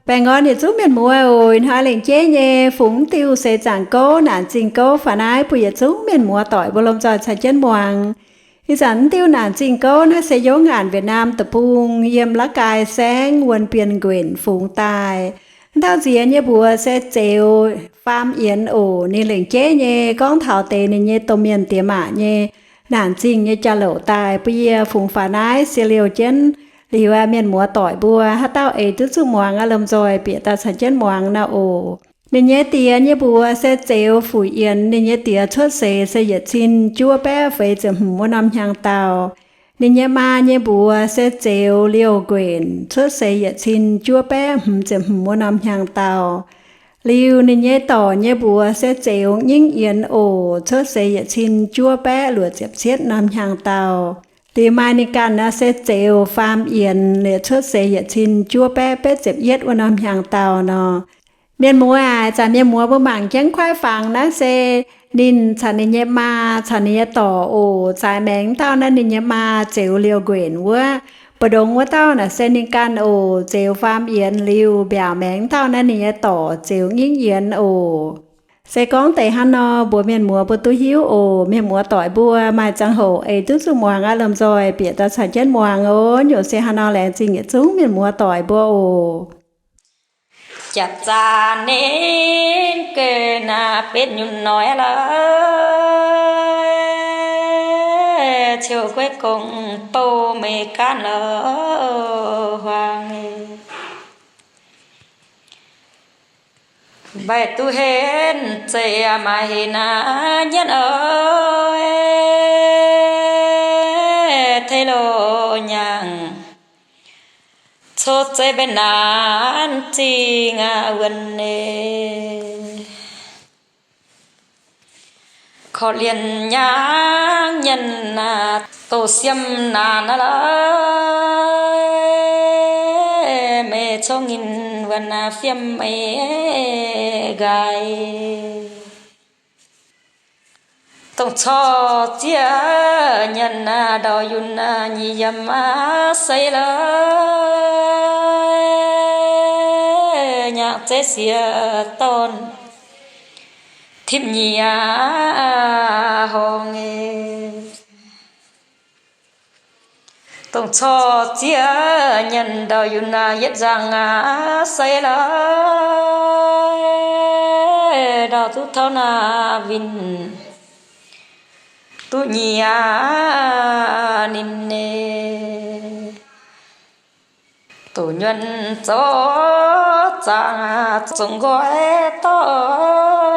Baengh orn yietc zungv mienh muoz oc. Ih hnoi lengc jeiv nyei fungx mv diuh seix zaangc gouv, naanc zingh gouv faaux naaiv bun yietc zungv mienh muoz doic mbuo lomh nzoih caux jienv muangx. Ih zanc mv diuh naanc zingh gouv naaiv se yongv ngaanc Việt Nam deic-bung yiem Laav Gaai Saengv, Wuonh Bienh Nquenc fungx daaih. Mv dauh nziex nyei mbuox se Zeuz Faam Yienx oc. Ninh lengc jeiv nyei gorngv taux deix ninh nyei domh mienh diex maac nyei naanc zingh nyei jauv-louc daaih bun yie fungx faaux naaiv se liouh jienv. Liuz aqv, mienh muoz doic mbuo haaix dauh eix duqv zuqc muangx aqv, lomh nzoih bieqc daaih caux jienv muangx naaiv oc. Ninh nyei diex nyei mbuox se Zeuz Fuc Yienx. Ninh nyei diex cuotv seix se yietc cin juov baeqv feix ziepc hmz wuov norm hnyangx-daauh. Ninh nyei maa nyei mbuox se Zeuz Liouh Nquenc. Cuotv seix yietc cin juov baeqv hmz ziepc hmz wuov norm hnyangx-daauh. Liuz ninh nyei dorc nyei mbuox se Zeuz Nyingv Yienx oc. Cuotv seix yietc cin juov baeqv luoqc ziepc cietv norm hnyangx-daauh. Liuz maaih ninh ganh naaiv se Zeuz Faam Yienx, liuz cuotv seix yietc cin juov baeqv betv ziepc yietv wuov norm hnyangx-daauh nor. Mienh muoz aac, zanc mienh muoz mbuo mangc jienv kuaaiv fangx naaiv se ninh caux ninh nyei maa caux ninh nyei dorc oc. Zaaix maengx dauh naaiv ninh nyei maa Zeuz Liouh Nquenc wuov. Mbu'ndongx wuov dauh naaiv se ninh ganh oc, Zeuz Faam Yienx. Liuz mbiaauc maengx dauh naaiv ninh nyei dorc Zeuz Nyingv Yienx oc. Se gorngv deix hnangv nor mbuox mienh muoz mbuo duqv hiuv oc. Mienh muoz doic mbuo maaih ziangh hoc eix duqv zuqc muangx aqv, lomh nzoih bieqc daaih caux jienv muangx oc. Nyungc se hnangv nor laengz zingh yietc zungv mienh muoz doic mbuo oc. Jaax zaah ninh geh naaiv betv nyunc noic lorqc, ciouv guaiv gong bouh meih gaanv lorqc huaang. Mbaih duqv henv zeiz maaih henv naaiv nyienv oc, tei loz nyaangc cou zeiv mbaih naanc zingh wuonh ei. Korv-lienh nyaangc nyienv naaic douz siem naanc naaiv lorqc, meih cong ninh wuonh naaic fiem meih nqaai. Dongh corc zieqv nyanc ndau yunh nyic yiem sei lorqc, nyaangc zeiv siex dorn tim nyic aqv horngh. Dongh corc zieqv nyanc ndau yunh naaic yietv nzangc aqv sei lorqc, ndau duqv taux naaiv winh duqv nyic aqv ninh ei. Doqc nyuonh zoux zaangc zongc nqoi dorv,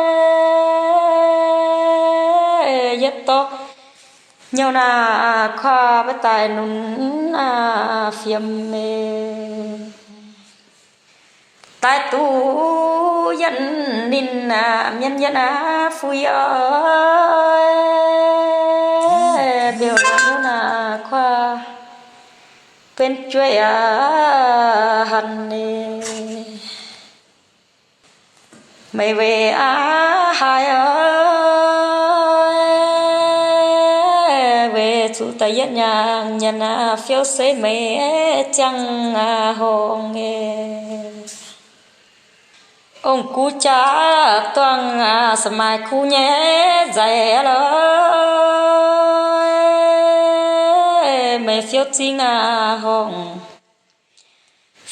yietv dorv nyouv naaic kuaah maiv daaih nunc fiem ei. Daaih duqv yietv ninh mienv yietv fui oc, mbiouh nyouv naaic kuaah benx jueiv aqv hanc ei. Meih weic aqv haaix oc, weic zuqc daaih yietv nyaanh nyanc fiouv seix meih ziangh horngh ei. Ong-gux jaa-duangh samx maaih kuv nyei nzaic lorqc, meih fiouv zinh horngh,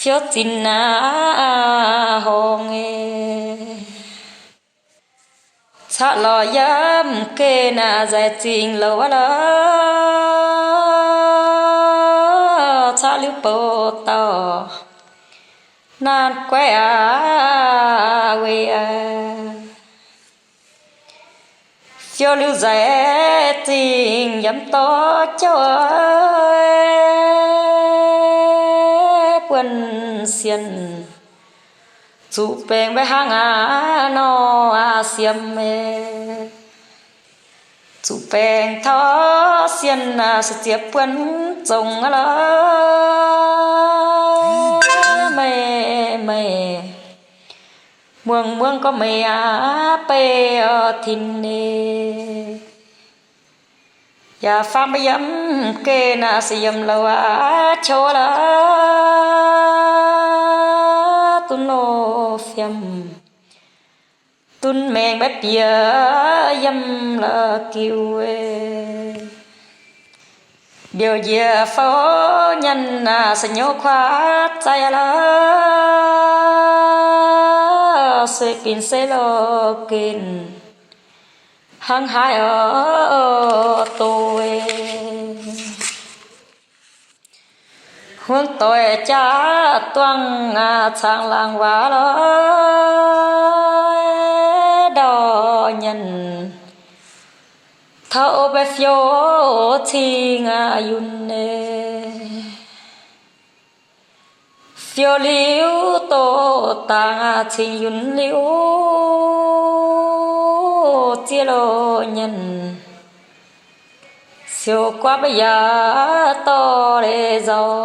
fiouv zinh horngh ei. Caqv lorz yiem geh naaic nzaic zingh louc aqv lorqc, caqv liuz bouc dauh naanc guaiv aqv weic aqv. Fiouv liuz nzaic zingh yiem dorv jauv buonv sienh, zuqc baengc maiv hnangv aqv nor siem ei. Zuqc baengc taux sienh se ziex buonv zongc aqv lorqc, meih meih muangx muangx gorngv meih aqv bei oix tin ei. Yaac fangx maiv yiem geh naaic se yiem louc aqv qouv lorqc. nor fiem, dunh maengx maiv bieqc yiem la'giu. Mbiouh njiec fouv nyanc naaic, se nyouv kuaaiv zaih la'sic, sueih binc se loz-ginc, hnangv haaix oix doz. Huangv doic jaav duangh caangh laangz waac lorz ndau nyanc, taux o mbaeqv fiou cing yunh. Fiou liuz doqc dangx cing yunh liuz, ziex loz nyanc, siou guaav maiv yaac dorh leiz nzauh.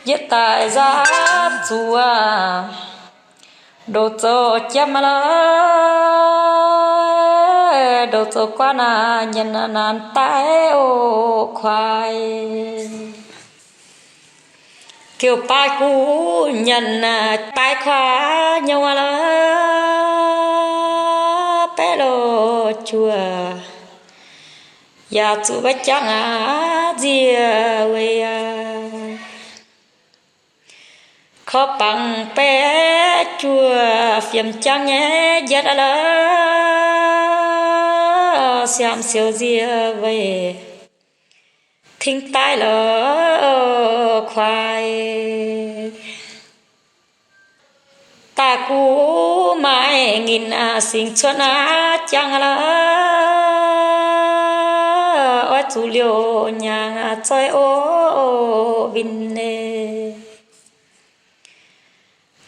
Yietv daaih nzaapv zuqc aqv, ndoqc zoux jiem aqv lorz, ndoqc zoux guaav naaic nyanc naanc daaih oc kuaaiv. Giouv baaix guv nyanc naaic daaih kuaaiv nyouv aqv lorz, baeqv loz juoh yaac zuqc maiv jangv aqv nzie weic aqv. Korv bangc baeqv juoh fiem jangv nyei njietv aqv lorz, siaamv siou nzie weic tingv daaih lorz kuaaiv. Daaih guv maaih nginh singx cuotv aqv jangv aqv lorz, oix zuqc liouh nyaangx zoih o winh neh.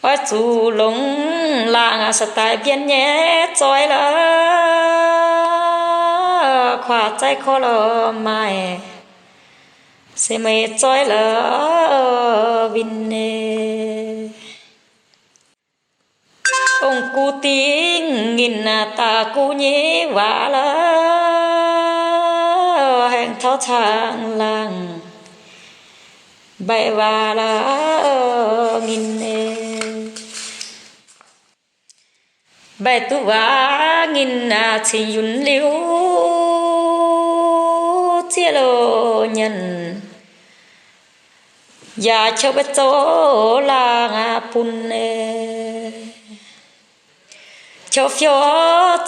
Oix zuqc longc laangh se daaih mbienv nyei zoih lorz, kuaaiv zaih korv lorz maaih se meih zoih lorz winh neh. Ong-gux dingh nginh daaih guv nyei waac lorz, haengh taux caangh laangh mbaih waac lorz nginh neh. Mbaih duqv waac nginh cingx yunc liuz, ziex loz nyanc yaac qouv maiv zoux laangh bun. Qouv fiou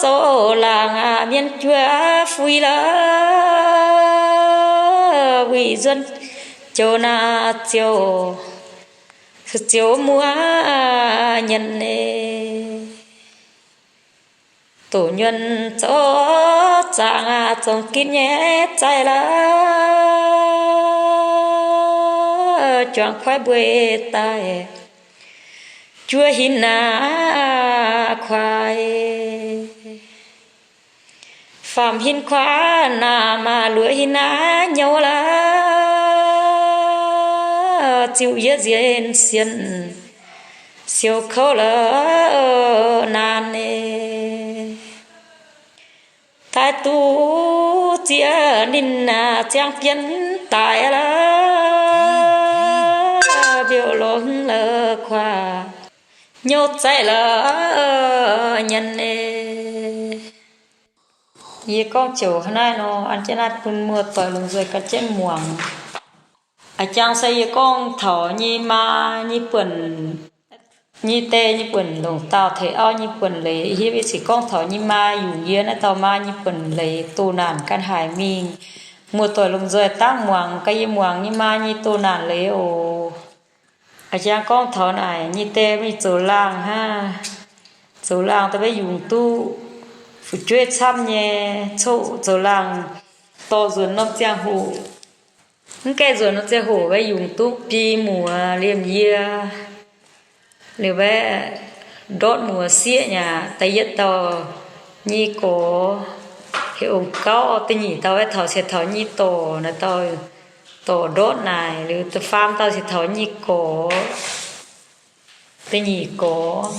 zoux laangh mienh juov fui lorz, wuic nzuonx joux naaic ziouc se ziouc muoz nyanc neh. Doqc nyuonh zoux zaangc zongc gitv nyei zaih lorz, juangc kuaaiv mbueiz daaih juov hinc naaiv kuaaiv. Faam hinc kuaaiv naaiv maaih luoqc hinc naaiv nyouv lorz, ziuh yietv nziex sienx siou kouv lorz naanc neh. Daaih duqv ziex ninh ziangh bienv daaih lorz, mbiouh lorz hmz lorz kuaaiv nyouv zaih lorz nyanc neh. Yie gorngv ziouc hnangv naaiv nor, an jienv naaiv bun muoz-doic lomh nzoih gan jienv muangx. A'jang se yie gorngv taux nyei maa nyei buonc, nyei die nyei buonc, longc daauh teix auv nyei buonc leiz. Hiuv yie cingx gorngv taux nyei maa yungz yie naaiv dauh maa nyei buonc leiz, doh naanc ganh haic mingh. Muoz-doic lomh nzoih dangv muangx gaax yie muangx nyei maa nyei doh naanc leiz oc. A'jang gorngv taux naaic nyei die mingh zoux laangh hnangv. Zoux laangh daaih maiv yungz duqv, fu'jueiv camv nyei, coqv zoux laangh dorh nzuonx norm ziangh hoc. Mv gaengh nzuonx norm ziangh hoc maiv yungz duqv, biei muoz liemh yie liuz maiv ndortv muoz sieqv nyei aqv. Da'yietv dauh nyei gorx heuc ong gauv, da'nyeic dauh aeqv, taux ciex taux nyei dorc naaic dauh dorc ndortv naaic, liuz da'faam dauh ciex taux nyei gorx, da'nyeic gorx.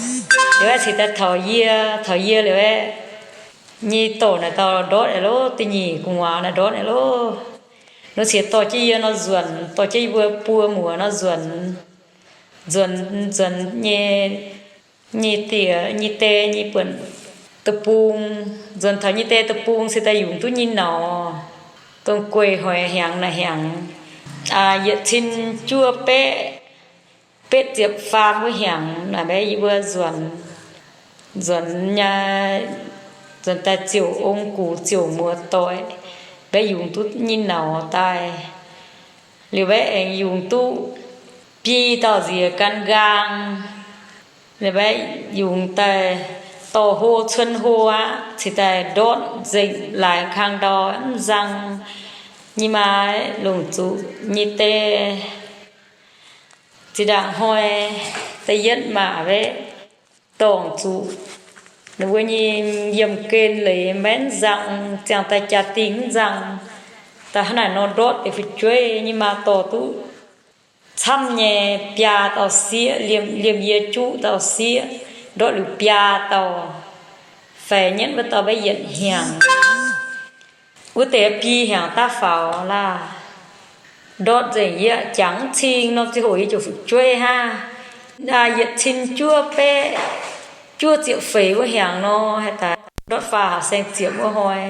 Liuz aeqv, ciex daaih taux yie, taux yie liuz aeqv, nyei dorc naaic dauh ndortv aqv lov, da'nyeic gu'nguaaz naaic ndortv aqv lov. Nor ciex dorh jienv yie nor nzuonx, dorh jienv yie mbuo buo muoz nor nzuonx, nzuonx, nzuonx nyei, nyei diex nyei die nyei buonc deic-bung, nzuonx taux nyei die deic-bung cingx daaih yungz duqv nyei nauz, dongh gueic hoic hnyangx naaic hnyangx, yietc cin juov baeqv betv ziepc faam wuov hnyangx naaic mbaeqv yie mbuo nzuonx, nzuonx nyei, nzuonx daaih ziouc ong gux ziouc muoz-doic, mbaeqv yungz duqv nyei nauz daaih. Liuz mbaeqv aengx yungz duqv biei dauh nziex gan nqaang. Mbaeqv yungz daaih dorh hlo cuon hlo aqv, cingx daaih ndortv nzengc laaix kang ndau mv nzang nyei maa longc zuqc nyei die. Zinh ndaangc hnoi da'yietv maac mbaeqv dorngc zuqc ninh mbuo nyei yiemh gen leiz maiv nzang, ziangh daaih jaa-dingh mv nzang, daaih hnangv naaic nor ndortv deix fu'jueiv nyei maa dorh duqv camv nyei biaa dauh sieqv, liemh, liemh yie juqv dauh sieqv, ndortv liuz biaa dauh, faix nyienv wuov dauh mbaeqv yietc hnyangx. Wuov deix biei hnyangx daav faaux laah. Ndortv nzengc yie jangx mv cing norm ziangh hoc yie ziouc fu'jueiv hnangv. Yietc cin juov baeqv juov ziepc feix wuov hnyangx nor, haih daaih ndortv faah haaix saeng ziepc wuov hnoi.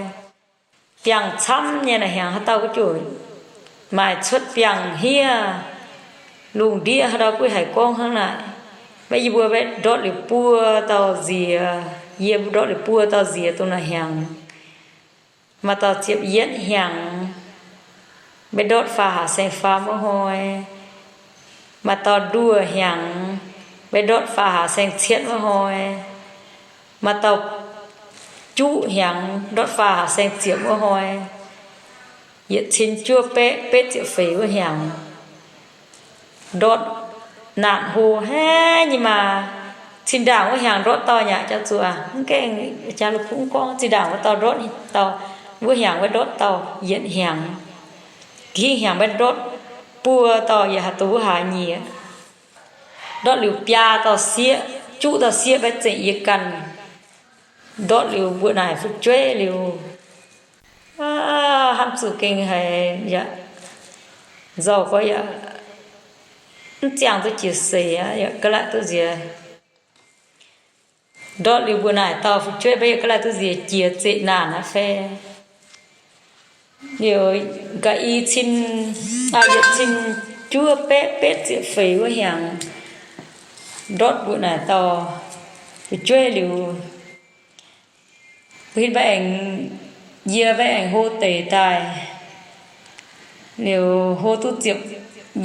Biangh camv nyei naaic hnyangx haaix dauh gu'nyuoz maaih cuotv biangh hniev, lungh ndiev haaix dauh gu'nyuoz haiz gorngv hnangv naaic. Maiv yie mbuo mbaeqv ndortv liuz buo dauh nziex, yie ndortv liuz buo dauh nziex dongh naaic hnyangx. Maaih dauh ziepc yietv hnyangx, mbaeqv ndortv faah haaix saeng faam wuov hnoi. Maaih dauh nduoh hnyangx, mbaeqv ndortv faah haaix saeng cietv wuov hnoi. Maaih dauh juqv hnyangx, ndortv faah haaix saeng ziepc wuov hnoi. Yietc cin juov baeqv betv ziepc feix wuov hnyangx, ndortv naanc hlo haiv nyei maa. Cin ndaangc wuov hnyangx ndortv dauh yaac jauv zuqc aac, mv gaengh jaax lungh kungx gorngv cin ndaangc wuov dauh ndortv dauh, wuov hnyangx mbaeqv ndortv dauh yietc hnyangx. Ga'hingv hnyangx mbaeqv ndortv buo dauh yaac haaix dongh wuov haaix nyieqc. Ndortv liuz biaa dauh sieqv, juqv dauh sieqv mbaeqv zengc yie ganh. Ndortv liuz mbuo naaic fu'jueiv liuz, hnamv zuqc gengh haiz yaac nzauh gorx yaac mv ziangh duqv jiex seix aqv, yaac ga'laaiv duqv nziex. Ndortv liuz mbuo naaic dauh fu'jueiv mbaeqv yaac ga'laaiv duqv nziex jiex zeqc naanc aqv fai. Liuz ga'naaiv cin, aa, yietc cin juov baeqv betv ziepc feix wuov hnyangx, ndortv mbuo naaic dauh fu'jueiv liuz, mbuo hitv mbaeqv aengx, yie mbaeqv aengx hlo deix daaih. Liuz hlo duqv ziepc,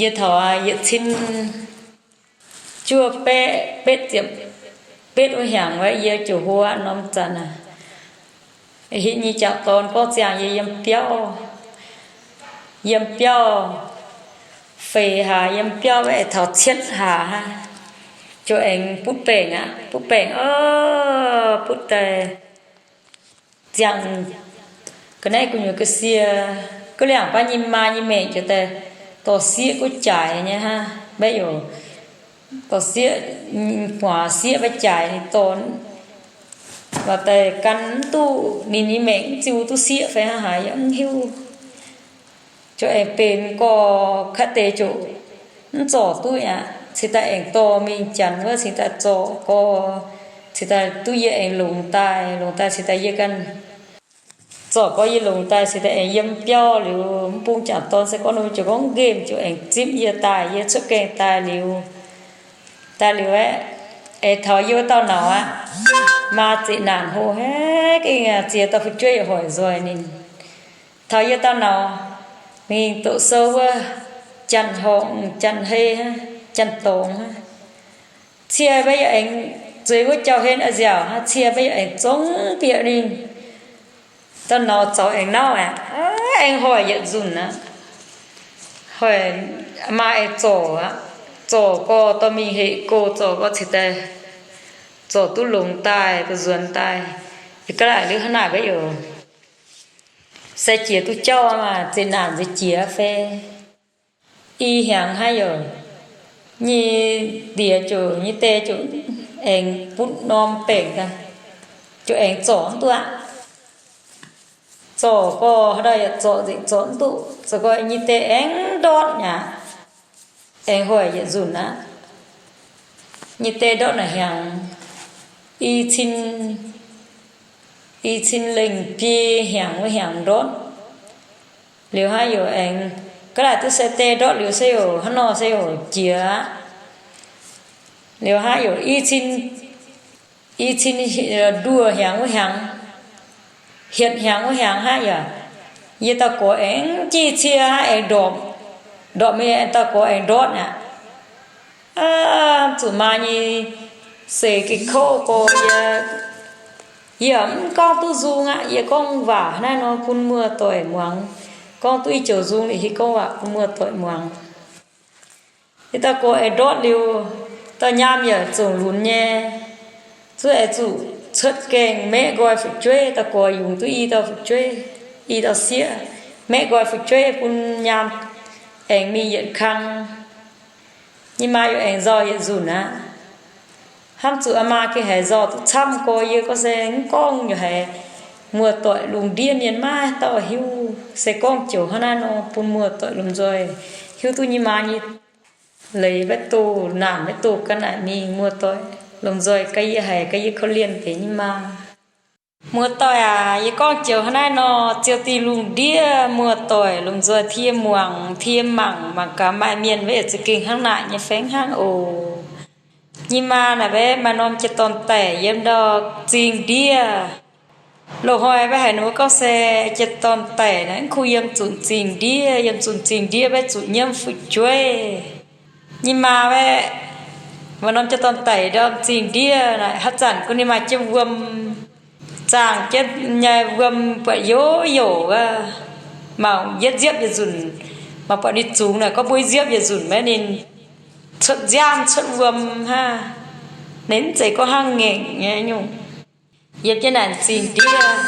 yie taux yietc cin juov baeqv betv ziepc betv wuov hnyangx mbaeqv yie ziouc hlo aqv norm zanc aac. Hitv nyei jauv-dorn gorngv ziangh yie yiem biauv, yiem biauv feix hlaax, yiem biauv mbaeqv aengx taux cietv hlaax hnangv, ziouc aengx butv baengc aqv. Butv baengc, o, butv daaih ziangh ga'naaiv gu'nyuoz ga'sie, gu'liangh baav nyei maa nyei maengc ziouc daaih dorh sieqv gu'jaaix nyei hnangv. Mbaeqv yaac dorh sieqv, guaax sieqv mbaeqv jaaix ninh dorh, waac daaih gan mv duqv, ninh nyei maengc mv ziux duqv sieqv fai hnangv haaix yaac mv hiuv. Ziouc aengx benx gorx kaav deix ziouc mv zorc duqv aqv. Cingx daaih aengx dorh mingh Janx wuov cingx daaih zorc gorx, cingx daaih duqv yie aengx longx daaih, longx daaih cingx daaih yie ganh zorc gorx yie longx daaih cingx daaih aengx yiem biauv liuz, mv bung jangc dorn se gorngv nor ziouc gorngv nqemh ziouc aengx zipv yie daaih, yie cuotv gaengh daaih liuz, daaih liuz aeqv, aengx taux yie wuov dauh nauz aqv. Maa zeqc naanc hlo haiv gengh ziex dauh fu'jueiv hoic nzoih ninh. Taux yie dauh nauz mingh doqc sou wuov, janx-horngc, janx-hei, janx-dorngx hnangv. Cie mbaeqv yaac aengx zueiz wuov jauv-hlen a'nziaauc hnangv, cie mbaeqv yaac aengx zongv bieqc ninh. Dauh nauz zaux aengx nauv aqv, aengx hoic yietc nzunc aqv. Hoic, maa aengx zorc aqv. Zorc gorx dorh mingh heqc go, zorc gorx cingx daaih zorc duqv longx daaih, duqv nzuonx daaih. Yie ga'naaiv liuz hnangv naaic mbaeqv yaac se jiex duqv jauv aqv maah, zeqc naanc nziex jiex fai. I hnyangx hnangv yaac nyei ndiex ziouc nyei die ziouc aengx butv norm baengc daaih, ziouc aengx zorc mv duqv aqv. Zorc gorx haaix dauh yaac zorc nzengc, zorc mv duqv, zoux gorx nyei die aengx ndortv aqv. Aengx hoic yietc nzunc aqv. Nyei die ndortv naaic hnyangx i cin, i cin lengh biei hnyangx wuov hnyangx ndortv. Liuz hnangv yaac aengx ga'naaiv duqv se die ndortv liuz se yaac hnangv nor se yaac jiex aqv. Liuz hnangv yaac i cin, i cin nduoh hnyangx wuov hnyangx, hietc hnyangx wuov hnyangx hnangv yaac, yie dauh gorx aengx jiv cie hnangv aengx ndorpc, ndorpc mingh dauh gorx aengx ndortv aqv. Zuqc maa nyei seix gengh kouv gorx yie, yie mv gorngv duqv nzung aqv. Yie gorngv waac naaiv nor bun muoz-doic muangx. Gorngv duqv i joux nzung liuz, yie gorngv waac bun muoz-doic muangx. Yie dauh gorx aengx ndortv liuz, dauh nyaam yaac zungv lunx nyei. Zuqc aengx zuqc cuotv gaengh maeqv nqoi fu'jueiv, dauh gorx yungz duqv i dauh fu'jueiv, i dauh sieqv, maeqv nqoi fu'jueiv bun nyaam aengx mingh yietc kang. Nyei maa yaac aengx nzauh yietc nzunc aqv. Hnamv zuqc aa maa gengh haiz nzauh duqv camv gorx, yie gorngv se mv gorngv yaac haiz muoz-doic lungh ndiev mienh maiv dauh hiuv. Se gorngv joux hnangv naaiv nor bun muoz-doic lomh nzoih hiuv duqv nyei maa nyei leiz maiv duqv, naanc maiv duqv ga'naaiv mingh. Muoz-doic lomh nzoih ga'yie haiz ga'yie korv-lienh deix nyei maa. Muoz-doic aac, yie gorngv joux hnangv naaiv nor, ziouc dingh lungh ndiev muoz-doic lomh nzoih tie muangx tie mangc, mangc gaax maaih mienh maiv yietc za'gengh hnangv naaic nyei fai hnangv oc. Nyei maa naaic maiv maaih norm jiex dorn-daic yiem ndau zingh ndiev. Loz-hnoi maiv haiz ninh mbuo gorngv se jiex dorn-daic naaic mv kuh yiem zuqc zingh ndiev, yiem zuqc zingh ndiev maiv zuqc nyiemv fu'jueiv. Nyei maa maiv maaih norm jiex dorn-daic ndau zingh ndiev naaic, haaix zanc gunv ninh maaih jienv wuom, zaangh jienv nyei wuom buatc youz youz wuov, mangc yietv nziepv yietc nzunc, mangc buatc ninh zungx naaic gorngv mbuo nziepv yietc nzunc maiv ninh cuotv nziaamv cuotv wuom hnangv. Ninh mv zeiz gorngv hnangv ngaengc nyei nyungc. Yiem jienv naaic zingh ndiev.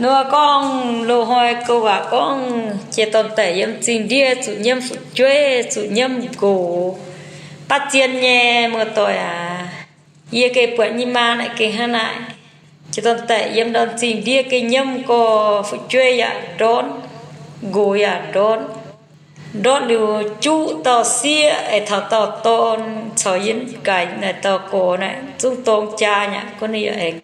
Nor gorngv loz-hnoi gouv waac gorngv jiex dorn-daic yiem zingh ndiev zuqc nyiemv fu'jueiv, zuqc nyiemv nqox. Baav zien nyei muoz-doic aac, yie gengh buatc nyei maa naaic gengh hnangv naaic. Jiex dorn-daic yiem ndau zingh ndiev gengh nyiemv gorx, fu'jueiv yaac ndortv, nqox yaac ndortv. Ndortv liuz juqv dauh sieqv aengx taux dauh dorn caux yie gaax naaic dauh gorx naaic zungv dorng jaa nyei aqv. Gunv ninh yaac aengx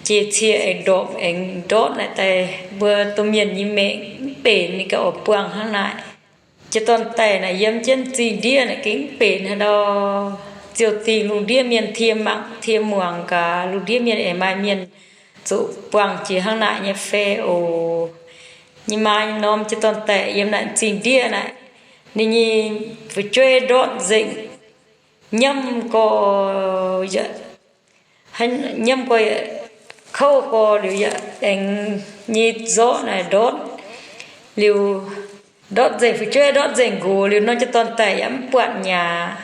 jiex cie aengx ndorpc aengx ndortv naaic daaih mbuo domh mienh nyei maengc mv benx ninh ganh oix buangh hnangv naaic. Jiex dorn-daic naaic yiem jienv zingh ndiev naaic gengh mv benx haaix ndau. Ziouc dingh lungh ndiev mienh tie mangc tie muangx gaax lungh ndiev mienh aengx maaih mienh zuqc buangh jiex hnangv naaic nyei fai oc. Nyei maa norm jiex dorn-daic yiem naaic zingh ndiev naaic, ninh nyei fu'jueiv ndortv nzengc, nyiemv gorx yaac, nyiemv gorx yaac kouv gorx liuz yaac aengx nyei zorqv naaic ndortv liuz, ndortv nzengc fu'jueiv ndortv nzengc nqox liuz norm jiex dorn-daic yaac mv buatc nyei aqv.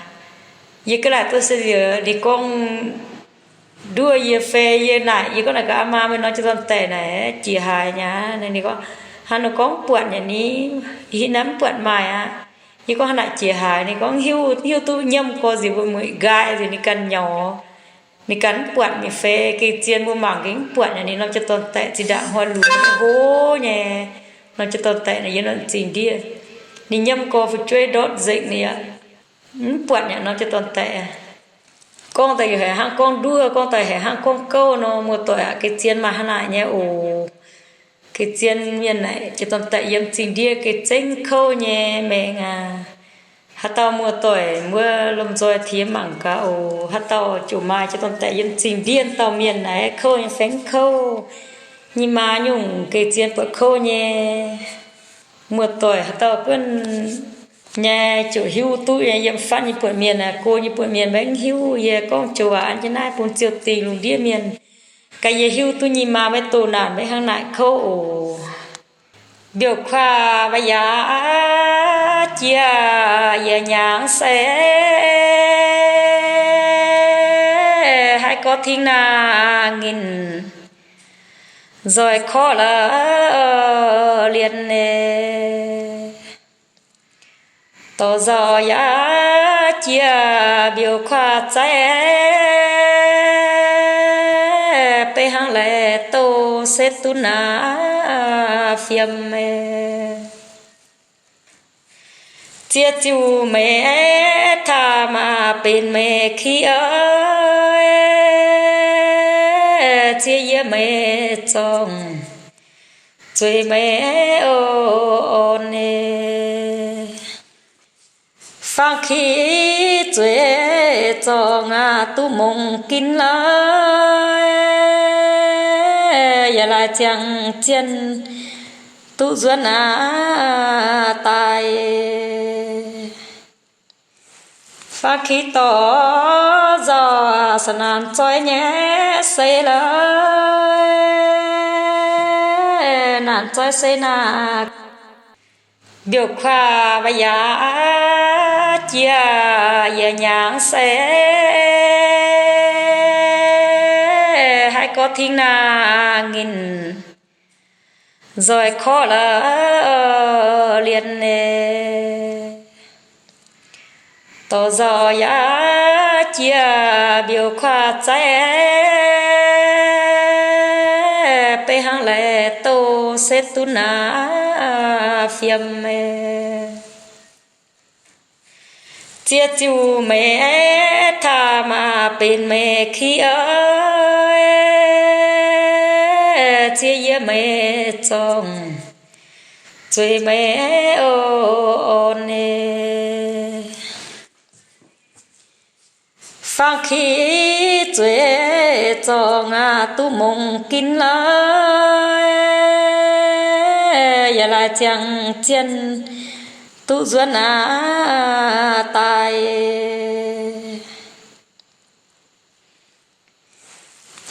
Yie ga'naaiv duqv se liuz ninh gorngv nduov yie fai yie naaic, yie gorngv naaic gaax, aa maa, meih norm jiex dorn-daic naaic jiex haaix nyei aqv? Ninh gorngv, hnangv nor gorngv mv buatc nyei ni, hitv naaiv mv buatc maaih aqv. Yie gorngv hnangv naaic jiex haaix? Ninh gorngv hiuv, hiuv duqv nyiemv gorx nziex mbuo mueic nqaai nziex ninh ganh nyaux, ninh ganh mv buatc nyei fai gengh zien mbuo mangc gengh mv buatc nyei. Ninh norm jiex dorn-daic zinh ndaangc hnoi lunx hlo nyei, norm jiex dorn-daic naaic yiem norm zingh ndiev. Ninh nyiemv gorx fu'jueiv ndortv nzengc ninh yaac mv buatc nyei norm jiex dorn-daic. Gorngv daaih yaac haiz hnangv gorngv nduov, gorngv daaih haiz hnangv gorngv gouv nor, muoz-doic aac, gengh zien maaih hnangv naaic nyei oc. Gengh zien mienh naaic jiex dorn-daic yiem zingh ndiev gengh zengv kouv nyei maengx aac. Haaix dauh muoz-doic mbuo lomh nzoih tiex mangc gaax oc. Haaix dauh ziouc maaih jiex dorn-daic yiem zingh ndiev dauh mienh naaic kouv nyei fai mv kouv? Nyei maa nyungc gengh zien buatc kouv nyei. Muoz-doic haaix dauh gunv nyei ziouc hiuv duqv nyei. Yiem fatv nyei buonc mienh aah, go nyei buonc mienh maiv hiuv. Yie gorngv joux waac an jienv naaiv bun ziouc dingh lungh ndiev mienh gaax yie hiuv duqv nyei maa maiv doh naanc maiv hnangv naaic kouv oc. Mbiouh kuaah mba'yaac jiex yie hnyangx se haih gorx ting naaic nginh nzoih korqv la'lienh. Dorh nzauh yaac jiex mbiouh kuaah zaiv, beiv hnangv laengz douh se duqv naaiv fiem. Ziex ziuh meih taaih maah benx meih ki oc, ziex yie meih zorngh zueiz meih oc orn. Fangx ki zueiz zorngh duqv mongh ginv lorqc, yaac laaix ziangh zienh duqv nzuonx aqv daaih. Fangx ki dorh nzauh saah naanc zoih nyei se lorqc, naanc zoih se naaic. Mbiouh kuaaiv mbuo yaac jiex yietc hnyangx se, haih gorngv tingx naaic nginh nzoih korqv la'lienx. Dorh nzauh yaac jiex mbiouh kuaaiv zaiv, beiv hnangv laengz douh se duqv naaiv fiem. Ziex ziuh meih taaih maah benx meih ki oc, ziex yie meih zorngh zueiz meih oc orn. Fangx ki zueiz zorngh duqv mongh ginv lorqc, yaac laaix ziangh zienh duqv nzuonx aqv daaih.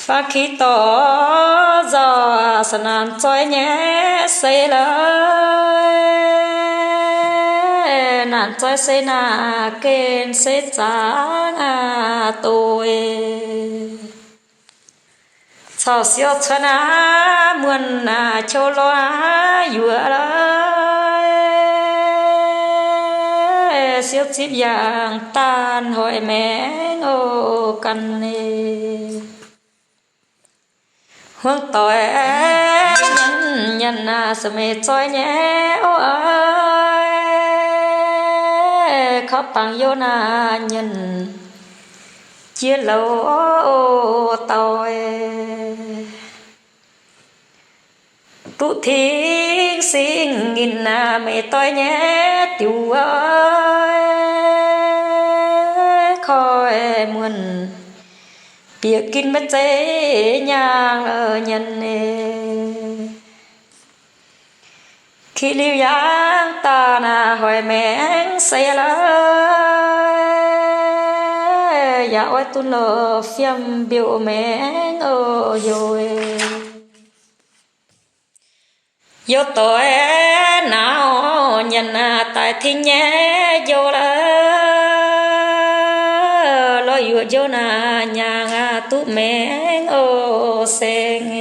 Fangx ki dorh nzauh saah naanc zoih nyei se lorqc, naanc zoih se naaic gen se zaangc doic. Caux siou cuotv aqv, muonh aqv, qouv lorh aqv, yuoqc lorh, siou zipv yaangh daanh hoic maengx oc ganh. Hmuangv doic nyanc, nyanc aqv, se meih zoih nyei oc, kaux bangc youh naaic nyanc jiex louc oc dauh. Duqv tengx singx nyinh meih doiv nyei diuh, koi muonh bieqc ginv maiv zeiz nyaanh nyanc. Ki liuz yangh daaih hoic maengx se lorqc, yaac oix duqv lorz fiem mbiouh maengx oc heuc. Youh doic naaiv nyanc daaih tengx nyei njoux lorqc, lorz yuoqc njoux naaic nyaangx duqv maengx oc saeng.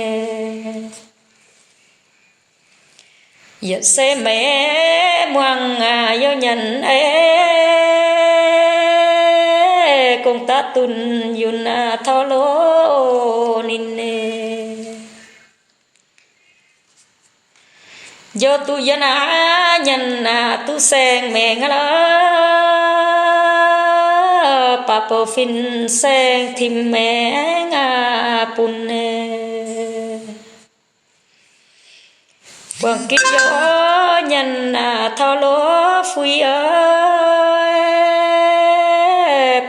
Yietc se meih muangx youh nyanc ei, gong daav dunh yunh taux loz ninh. Njoux duqv yie naaiv nyanc duqv saeng maengx lorqc, baac bouh fin saeng tim maengx bun. Buangh gitv youh nyanc taux loz fui oc,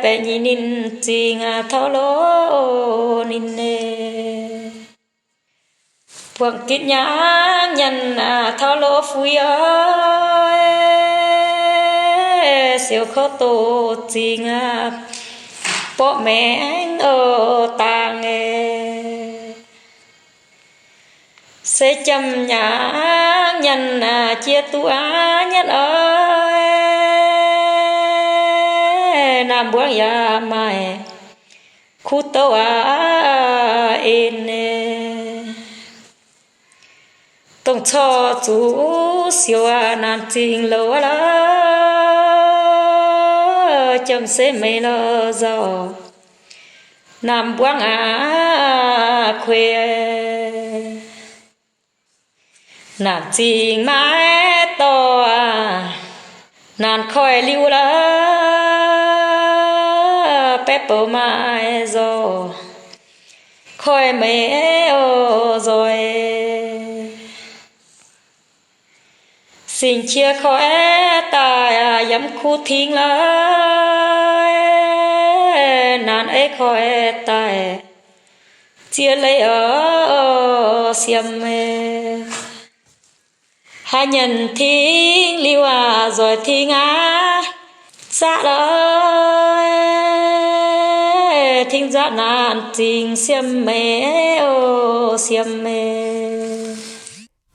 baeqc nyei ninh zingh taux loz ninh. Buangh gitv nyangv nyanc taux loz fui oc, siou kouv doqc zingh borqv maengx oc dangh. Se jomc nyangv nyanc jiex duqv aqv nyanc oc, naamh mbuangv yaac maaih kuv douc aqv en. Dongh corc zuqc siouc naanc zingh louc lorqc, jomc se meih lorqc nzauh. Naamh mbuangv aqv kuei, naanc zingh maiv dorh, naanc koiv liuz la'baeqv bouh maaih nzoih, koiv meih oix nzoih. Singx qiex koiv daaih yiem kuv tingx la'naanc ei koiv daaih ziex leiz oix siem. Haaix nyanc tingx liuz aqv, nzoih tingx aqv, nzaqv la'oc, tingx nzaqv naanc zingh siem meih oc, siem meih.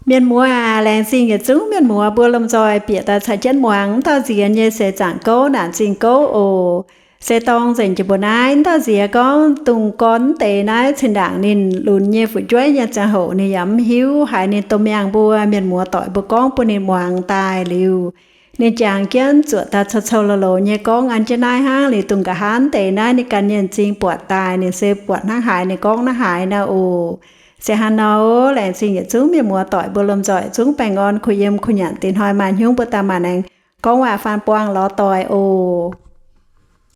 Mienh muoz aac, laengz zingh yietc zungv mienh muoz mbuo lomh nzoih bieqc daaih caux jienv muangx wuov dauh nziex nyei seix zaangc gouv naanc zingh gouv oc. Se dorng nzengc jiex mbuo naaiv, wuov dauh nziex gorngv dungx gorn wuov deix naaiv cin-ndaangc ninh lunx nyei fu'jueiv nyei ziangh hoc ninh yaac mv hiuv, haiz ninh domh miangh mbuo mienh muoz doic mbuo gorngv bun ninh muangx daaih liuz, ninh jangx jienv zuoqc daaih cou-cou loz-loz nyei gorngv an jienv naaiv hnangv. Liuz dungx nqa'haav wuov deix naaiv ninh ganh nyei m'zing buatc daaih, ninh se buatc hnangv haaix ninh gorngv hnangv haaix nor oc. Se hnangv nor, laengz zingh yietc zungv mienh muoz doic mbuo lomh nzoih zungv baengh orn kuh yiem kuh nyanc, dingc hnoi maaih hnyungv mbuo daaih maaih aengx gorngv waac faan buangh lorz doic oc.